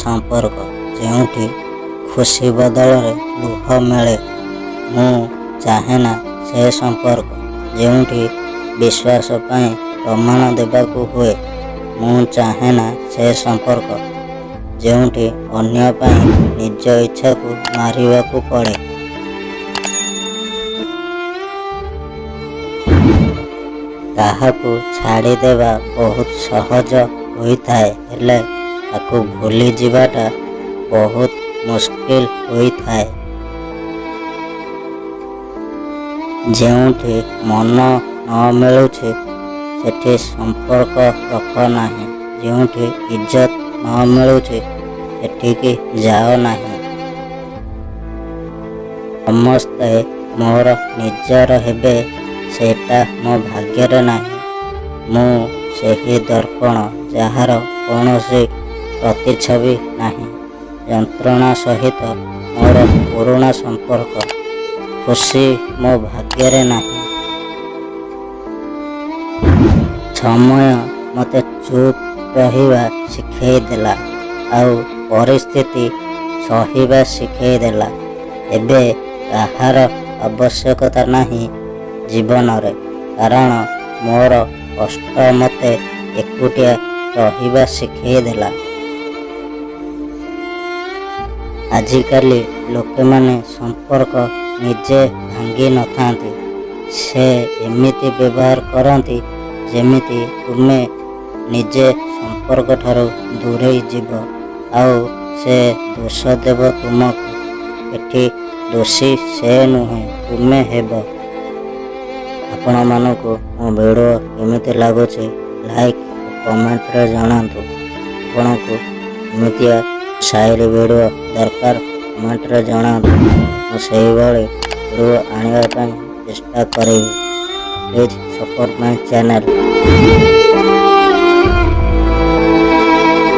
ସମ୍ପର୍କ ଯେଉଁଠି ଖୁସି ବଦଳରେ ଲୁହ ମିଳେ। ମୁଁ ଚାହେଁନା ସେ ସମ୍ପର୍କ ଯେଉଁଠି ବିଶ୍ୱାସ ପାଇଁ ପ୍ରମାଣ ଦେବାକୁ ହୁଏ। ମୁଁ ଚାହେଁନା ସେ ସମ୍ପର୍କ ଯେଉଁଠି ଅନ୍ୟ ପାଇଁ ନିଜ ଇଚ୍ଛାକୁ ମାରିବାକୁ ପଡ଼େ। କାହାକୁ ଛାଡ଼ିଦେବା ବହୁତ ସହଜ ହୋଇଥାଏ, ହେଲେ ତାକୁ ଭୁଲିଯିବାଟା ବହୁତ ମୁସ୍କିଲ ହୋଇଥାଏ। ଯେଉଁଠି ମନ ନ ମିଳୁଛି, ସେଠି ସମ୍ପର୍କ ରଖ ନାହିଁ। ଯେଉଁଠି ଇଜ୍ଜତ ନ ମିଳୁଛି, ସେଠିକି ଯାଅ ନାହିଁ। ସମସ୍ତେ ମୋର ନିଜର ହେବେ, ସେଇଟା ମୋ ଭାଗ୍ୟରେ ନାହିଁ। ମୁଁ ସେହି ଦର୍ପଣ ଯାହାର କୌଣସି ପ୍ରତିଛବି ନାହିଁ। ଯନ୍ତ୍ରଣା ସହିତ ମୋର ପୁରୁଣା ସମ୍ପର୍କ। ଖୁସି ମୋ ଭାଗ୍ୟରେ ନାହିଁ। ସମୟ ମୋତେ ଚୁପ୍ ରହିବା ଶିଖେଇଦେଲା, ଆଉ ପରିସ୍ଥିତି ସହିବା ଶିଖେଇଦେଲା। ଏବେ କାହାର ଆବଶ୍ୟକତା ନାହିଁ ଜୀବନରେ, କାରଣ ମୋର କଷ୍ଟ ମୋତେ ଏକୁଟିଆ ରହିବା ଶିଖେଇଦେଲା। ଆଜିକାଲି ଲୋକମାନେ ସମ୍ପର୍କ ନିଜେ ଭାଙ୍ଗି ନଥାନ୍ତି, ସେ ଏମିତି ବ୍ୟବହାର କରନ୍ତି ଯେମିତି ତୁମେ ନିଜେ ସମ୍ପର୍କଠାରୁ ଦୂରେଇ ଯିବ, ଆଉ ସେ ଦୋଷ ଦେବ ତୁମକୁ। ଏଠି ଦୋଷୀ ସେ ନୁହେଁ, ତୁମେ ହେବ। ଆପଣମାନଙ୍କୁ ମୋ ଭିଡ଼ିଓ କେମିତି ଲାଗୁଛି, ଲାଇକ୍ କମେଣ୍ଟରେ ଜଣାନ୍ତୁ। ଆପଣଙ୍କୁ ଏମିତିଆ ସାଇରୀ ଭିଡ଼ିଓ ଦରକାର, କମେଣ୍ଟରେ ଜଣାନ୍ତୁ। ମୁଁ ସେଇଭଳି ଭିଡ଼ିଓ ଆଣିବା ପାଇଁ ଚେଷ୍ଟା କରିବି। Please support my channel.